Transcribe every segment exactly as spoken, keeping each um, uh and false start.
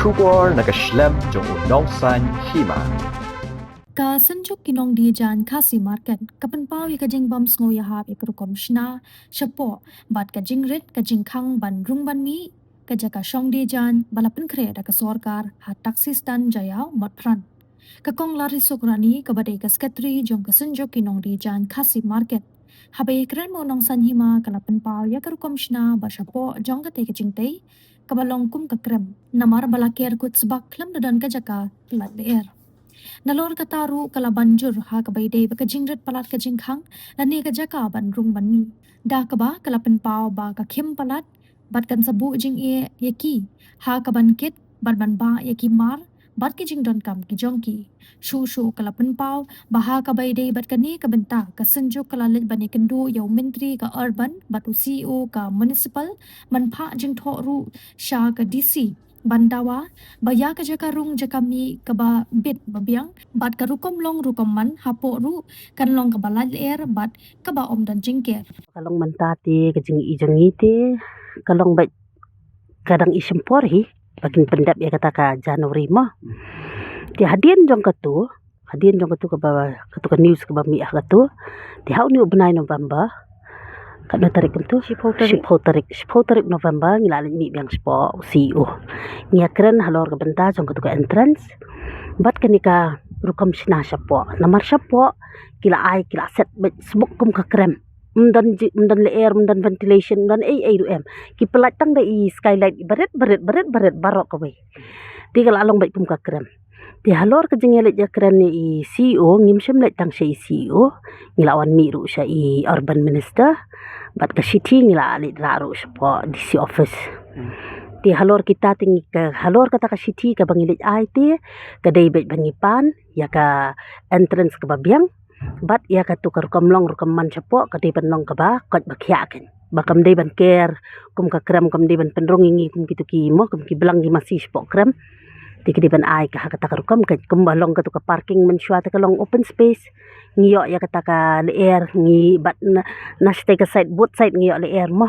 Khubor na ka shlem jong u nongsaiñ hima. Ka Synjuk ki Nongdie Jaiñ Khasi Market ka pynpaw ïa ka jingbym sngewïahap ïa ka rukom shna shapoh bad ka jingrit ka jingkhang ban rung ban mih ka jaka shong die jaiñ ba la pynkhreh da ka sorkar ha Taxi Stand Jaïaw, Motphran. Ka Kong Larisuk Rani kaba dei ka Secretary jong ka Synjuk ki Nongdie Jaiñ Khasi Market, haba ïakren bad u nongsaiñ hima, ka la pynpaw ïa ka rukom shna ba shapoh jong katei ka jingtei kaba long kum ka krem, namar ba la ker kut sbak khlem da don ka jaka pyllait lyer. Nalor kata ruh ka la ban jur ha kaba ïadei bad ka jingrit palat ka jingkhang lane ka jaka ban rung ban mih, da kaba ka la pynpaw ba ka khim palat bad kan sa buh jingeh ïa ki ha ka ban kit bad ban bah ïa ki mar bad ki jingdonkam ki jong ki. Shuh shuh ka la pynpaw ba ha kaba ïadei bad kane ka bynta, ka Synjuk ka la leit ban ïakynduh ïa u Myntri ka Urban bad u C E O ka Municipal, ban phah jingthoh ruh sha ka D C ban dawa ba ïa ka jaka rung jaka mih kaba bit ba biang bad ka rukom long rukom man hapoh ruh kan long kaba lait lyer bad kaba ym don jingker. Ka long mynta te ka jingi jong ngi te ka long bad ka dang i shim por hi ba kin pyndep ïa kata ka January mo. Te hadien jong katu, hadien jong katu kaba, katu ka news kaba mih ha katu, te ha une u bnai November, katno tarik kumtu? Shiphew tarik. Shiphew tarik, shiphew tarik November ngi la leit mih biang shapoh u C E O. Ngi ïakren halor ka bynta jong katu ka entrance bad kane ka rukom shna shapoh. Namar shapoh ki la ai, ki la set bad sbuk kum ka krem. Ym don ji, ym don lyer, ym don ventilation, ym don ei ei ruh em. Ki pyllait tang da i skylight i barit barit barit barit baroh kawei. Te ka la long bad kum ka krem. Te halor ka jingïaleit ïakren ïa i C E O, ngim shym leit tang sha i C E O, ngi la wan mih ruh sha i Urban Minister bad ka shithi ngi la leit rah ruh shapoh D C office. Te halor kita te ngi ka, halor kata ka shithi kaba ngi leit ai te ka dei bad ba ngi pan ïa ka entrance kaba biang bad ïa katu ka rukom long rukom man shapoh ka dei ban long kaba koit ba khiah kein. Ba kam dei ban ker kum ka krem, kam dei ban pynrung ïa ngi kum kitu ki mo, kum ki blang ki masi shapoh krem. Te ka dei ban ai ka ha kata ka rukom kein, kumba long katu ka parking mynshuwa te ka long open space. Ngi ïoh ïa kata ka lyer, ngi bad na, na shatei ka side, both side ngi ïoh lyer mo.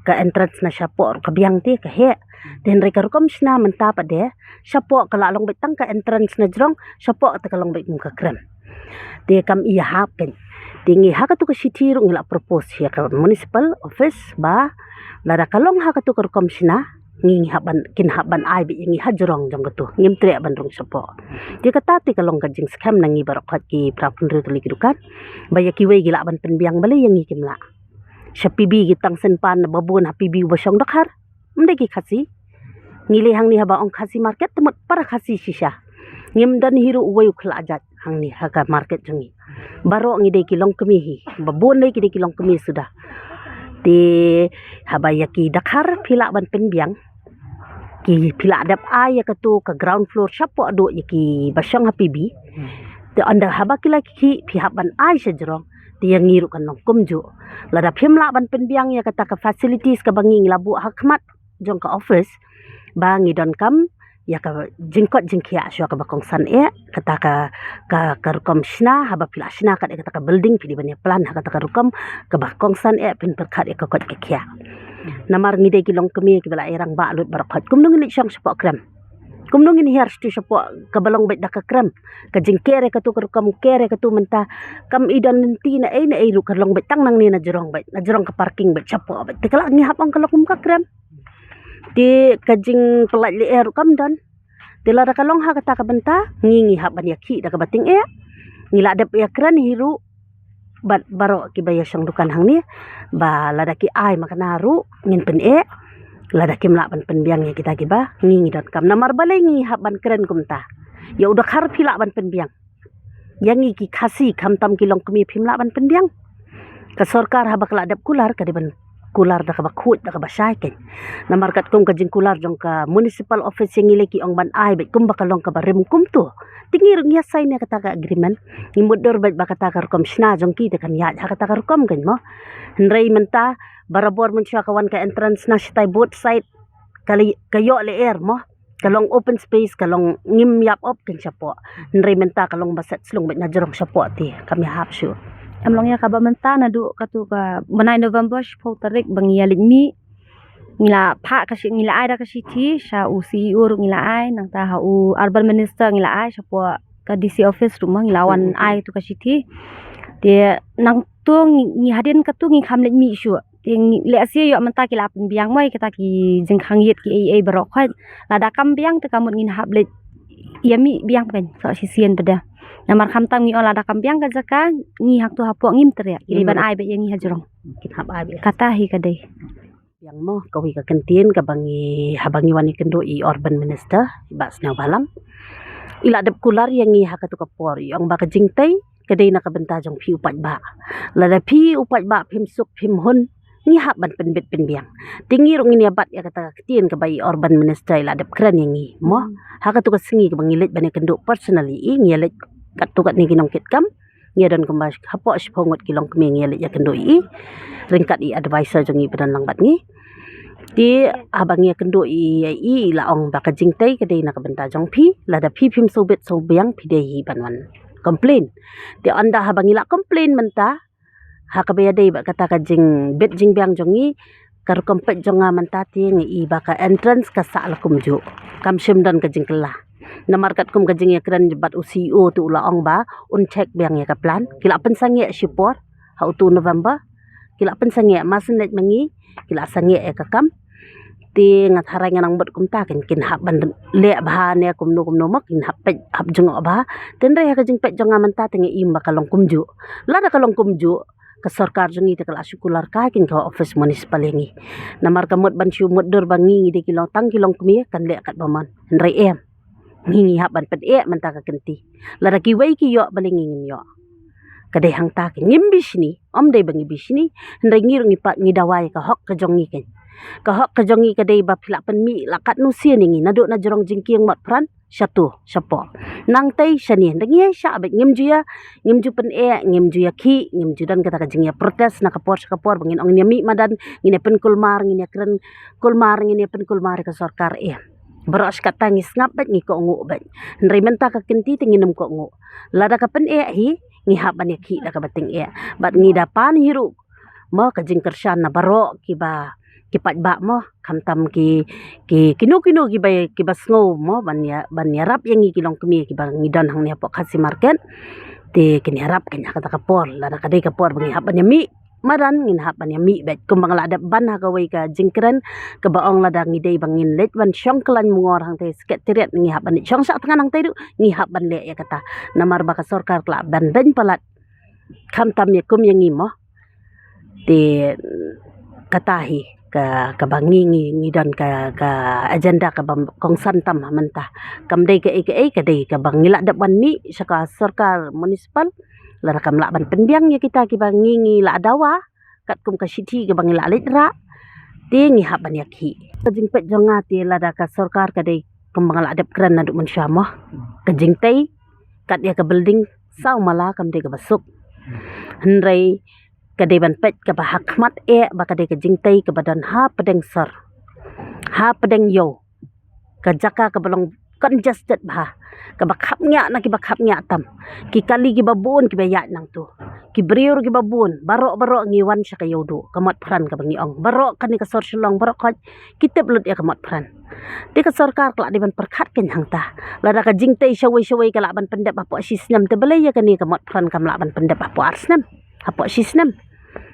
Ka entrance na shapoh ruh ka biang te ka heh. Te hynrei ka rukom shna mynta pat de, shapoh ka la long bad tang ka entrance na jrong, shapoh te ka long bad kum ka krem. Te kam ïahap kein. Te ngi ha katu ka shithi ruh ngi la propose ïa ka municipal office ba lada ka long ha katu ka rukom shna, ngi, ngi hap ban, kin hap ban ai bad ïa ngi ha jrong jong katu. Ngim treh ban rung shapoh. Te kata te ka long ka jingskhem na ngi baroh khoit ki para pynroi tylli ki dukan. Ba ïa kiwei ki lah ban pynbiang balei ïa ngi kim lah. Sha P B ki tang shen pan ba bun ha P B uba shong dkhar. Ym dei ki Khasi. Ngi leh hangne haba ong Khasi market te mut para Khasi shisha. Ngim don hi ruh uwei u khyllah jait hangne ha ka market jong ngi. Baroh ngi dei ki longkmie hi. Ba bun dei ki dei ki longkmie suda. Te haba ïa ki dkhar phi lah ban pynbiang. Ki phi lah dep ai ïa katu ka ground floor shapoh duh ïa kiba shong ha P B. Te ynda haba ki la khih phi hap ban ai sha jrong. Te ïa ngi ruh kan long kumjuh. Lada phim lah ban pynbiang ïa kata ka facilities kaba ngi ngi la buh ha khmat jong ka office ba ngi donkam ïa ka jingkoit jingkhiah shuwa kaba kongsan eh, kata ka, ka, ka rukom shna, haba phi lah shna kat ïa kata ka building phi dei ban ïa plan ha kata ka rukom kaba kongsan eh, phin pyrkhat ïa ka koit ka khiah. Namar ngi dei ki longkmie kiba la ïa rangbah lut baroh khoit. Kumno ngin leit shong shapoh krem? Kumno ngin hiar shuh shapoh kaba long beit da ka krem? Ka jingker ïa katu ka rukom, ker ïa katu mynta kam i don lynti na ei na ei ruh ka long beit tang nangne na jrong beit, na jrong ka parking beit shapoh beit. Te ka lah ngi hap ong ka long kum ka krem. Te ka jingpyllait lyer ruh kam don. Te lada ka long ha kata ka bynta ngi ngi hap ban ïa khih da kaba tyngeh. Ngi lah dep ïa kren hi ruh bad baroh kiba ïa shong dukan hangne ba lada ki ai ma kane ruh ngin pyneh. Lada kim lah ban pynbiang ïa kita kiba ngi ngi donkam. Namar balei ngi hap ban kren kumta? Ïa u dkhar phi lah ban pynbiang. Ïa ngi ki Khasi khamtam ki longkmie phim lah ban pynbiang. Ka sorkar haba ka lah dep kular ka dei ban kular da kaba khuid da kaba shai kein. Namar katkum ka jingkular jong ka municipal office ïa ngi lei ki ong ban ai beit kumba ka long kaba rim kumtu. Te ngi ruh ngi ïa sign ïa kata ka agreement. Ngi mutdur beit ba kata ka rukom shna jong ki te kan ïaid ha kata ka rukom kein mo. Hynrei mynta barabor mynshuwa ka wan ka entrance na shatai both side ka lei, ka ïoh lyer mo. Ka long open space, ka long ngim ïap op kein shapoh. Hynrei mynta ka long ba set slung beit na jrong shapoh te kam ïahap shuh. Em long ïa kaba mynta naduh katu ka bnai November shiphew tarik ba ngi ïa leit mih. Ngi la phah ka shi, ngi la ai da ka shithi sha u C E O ruh ngi la ai, nangta ha u urban minister ngi la ai, shapoh ka D C office ruh ma ngi la wan ai tu ka shithi. Te nangtu ngi, ngi hadien katu ngi kham leit mih shuh. Te ngi leh sia ïoh mynta ki la pynbiang mo ïa kita ki jingkhang ïit ki ei ei baroh khoit. Lada kam biang te ka mut ngin hap leit ïa mih biang pyn sa shisien bad da. Namar khamtam ngi ong lada kam biang ka jaka ngi hak tu hapoh ngim treh. Ki dei ban ai bad ïa ngi ha jrong. Kin hap ai bad. Kata hi ka dei. Biang mo kawei ka kyntien kaba ngi haba ngi wan ïa kynduh i urban minister i Bah Sniawbhalang. I la dep kular ïa ngi ha katu ka por i ong ba ka jingtei ka dei na ka bynta jong phi u paidbah. Lada phi u paidbah phim suk phim hun ngi hap ban pynbit pynbiang. Te ngi ruh ngin ïa bat ïa kata ka ktien kaba i urban minister i la dep kren ïa ngi mo. Ha katu ka sngi kaba ngi leit ban ïa kynduh personally i ngi ïa leit katto katne ki nongkitkam. Ngi ïa don kumba hapoh shiphew ngut ki longkmie ngi ïa leit ïa kynduh i ryngkat i advisor jong ngi ba don lang bad ngi. Te haba ngi ïa kynduh i i la ong ba ka jingtei ka dei na ka bynta jong phi, lada phi phim sngewbit sngewbiang phi dei hi ban wan complain. Te ynda haba ngi la complain mynta ha kaba ïadei bad kata ka jingbit jingbiang jong ngi, ka rukom peit jong nga mynta te ngi i ba ka entrance ka sah la kumjuh. Kam shym don ka jingkylla. Namar katkum ka jingïakren bad u C E O te u la ong ba un check biang ïa ka plan. Ki la pynsangeh shipor ha u two November. Ki la pynsangeh, ma sngewleit ma ngi ki la sangeh ïa ka kam. Te nga tharai nga nang mut kumta kin kin hap ban leh bha ne kumno kumno ma kin hap peit hap jngoh bha. Te hynrei ha ka jingpeit jong nga mynta te nga im ba ka long kumjuh. Lada ka long kumjuh ka sorkar jong ngi te ka la shu kular kai kin ka office municipal ïa ngi. Namar ka mut ban shu mutdur ba ngi ngi dei ki long tang ki longkmie kan leh katba mon. Hynrei em. Ngi ngi hap ban pyneh mynta ka kynti. Lada kiwei ki ïoh balei ngi ngim ïoh. Ka dei hangta ka ngim bishni, ym dei ba ngi bishni, hynrei ngi ruh ngi pat ngi dawa ïa ka hok ka jong ngi ken. Ka hok ka jong ngi ka dei ba phi la pynmih la katno sien ïa ngi naduh na jrong jingkieng mot phran, shato, shapoh. Nangtei shane, hynrei ngi ïa shah beit ngim ju ïa, ngim ju pyneh, ngim ju ïa khih, ngim ju don kata ka jingïa protest na ka por sha ka por ba ngin ong ngin ïa mih madan, ngin ïa pynkulmar, ngin ïa kren kulmar, ngin ïa pynkulmar ïa ka sorkar eh. Baroh shi katta ngi sngap beit ngi kohnguh beit. Hynrei mynta ka kynti te ngin ym kohnguh. Lada ka pyneh hi ngi hap ban ïa khih da kaba tyngeh. Bad ngi da pan hi ruh mo ka jingkyrshan na baroh kiba ki paidbah mo khamtam ki ki kino kino kiba kiba sngew mo ban ïa ban ïarap ïa ngi ki longkmie kiba ngi don hangne hapoh Khasi Market. Te kin ïarap kin ha kata ka por lada ka dei ka por ba ngi hap ban ïa mih. Madan ngin hap ban ïa mih beit kumba nga la dep ban ha kawei ka jingkren kaba ong lada ngi dei ba ngin leit ban shong kyllaiñ mungor hangtei secretariat ngi hap ban leit shong shah thngan hangtei ruh ngi hap ban leh ïa kata. Namar ba ka sorkar ka la ban beiñ palat khamtam ïa kum ïa ngi mo. Te kata hi ka kaba ngi ngi ngi don ka ka agenda kaba kongsan tam ha mynta. Kam dei kaei kaei ka dei kaba ngi la dep ban mih sha ka sorkar municipal. Lada kam lah ban pynbiang ïa kita kiba ngi ngi la dawa katkum ka shithi kaba ngi la leit rah. Te ngi hap ban ïa khih. Ka jingpeit jong nga te lada ka sorkar ka dei kumba nga la dep kren naduh mynshuwa mo. Ka jingtei kat ïa ka building saw mala kam dei kaba suk. Hynrei ka dei ban peit kaba ha khmat eh ba ka dei ka jingtei kaba don ha pdeng sor. Ha pdeng ïew. Ka jaka kaba long congested bha. Kaba khapngiah na kiba khapngiah tam. Ki kali kiba bun kiba ïaid nangtu. Ki briew kiba bun baroh baroh ngi wan sha ka ïewduh ka mot phran kaba ngi ong. Baroh kane ka sor Shillong baroh khoit ki tip lut ïa ka mot phran. Te ka sorkar ka la dei ban pyrkhat kein hangta. Lada ka jingtei shawei shawei ka lah ban pyndep hapoh shi snem te balei ïa kane ka mot phran kam lah ban pyndep hapoh ar snem. Hapoh shi snem.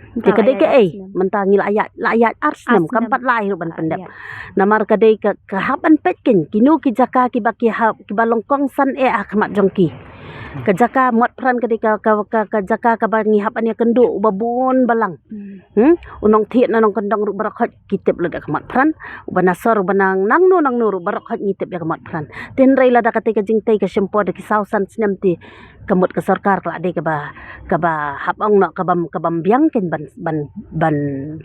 Te ka dei kaei mynta ngi la ïaid la ïaid ar snem kam pat lah ruh ban pyndep. Namar ka dei ka ka hap ban peit kein kino ki jaka kiba ki hap kiba long kongsan eh ha khmat jong ki. Ka jaka mot phran ka dei ka ka ka jaka kaba ngi hap ban ïa kynduh uba bun balang. Hmm? U nongthied na nongkyndong ruh baroh khoit ki tip lut ïa ka mot phran. Uba na sor uba nang nangno nangno ruh baroh khoit ngi tip ïa ka mot phran. Te hynrei lada katei ka jingtei ka shim por da ki saw san snem te ka mut ka sorkar ka la dei kaba kaba hap ong noh kabam kabam biang kein ban ban ban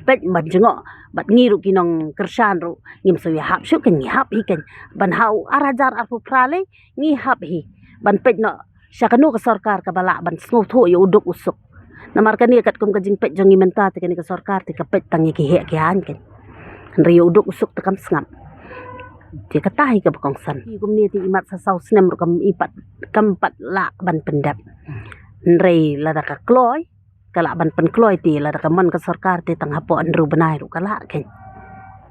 peit ban jngoh bad ngi ruh ki nongkyrshan ruh ngim shu ïa hap shuh kein ngi hap hi kein ban ha u ar hajar arphew phra lei ngi hap hi ban peit noh sha kano ka sorkar kaba lah ban sngewthuh ïa u duk u suk. Namar kane katkum ka jingpeit jong ngi mynta te kane ka sorkar te ka peit tang ïa ki heh ki haiñ kein. Hynrei ïa u duk u suk te kam sngap. Te kata hi kaba kongsan. Ki kumne te imat sa saw snem ruh kam i pat kam pat lah ban pyndep. Hynrei lada ka kloi ka lah ban pynkloi te lada ka mon ka sorkar te tang hapoh hynriew bnai ruh ka lah kein.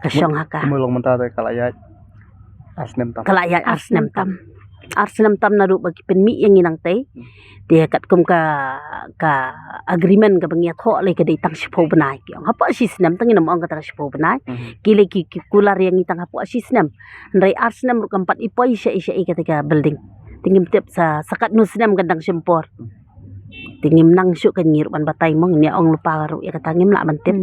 Ka shong ha ka. Kumno long mynta te ka la ïaid ar snem tam. Ka la ïaid ar snem tam. Ar snem tam naduh ba ki pynmih ïa ngi nangtei. Te katkum ka, ka agreement kaba ngi ïathoh lei ka dei tang shiphew bnai, ki ong hapoh shi snem, tang ngin ym ong kata ka shiphew bnai. Ki lei ki, ki kular ïa ngi tang hapoh shi snem. Hynrei ar snem ruh kam pat i poi sha i, sha i kata ka building. Te ngim tip sa, sa katno snem kan dang shim por. Te ngim nang shuh kan ngi ruh ban batai mo, ngin ïa ong lypa ruh ïa kata ngim lah ban tip.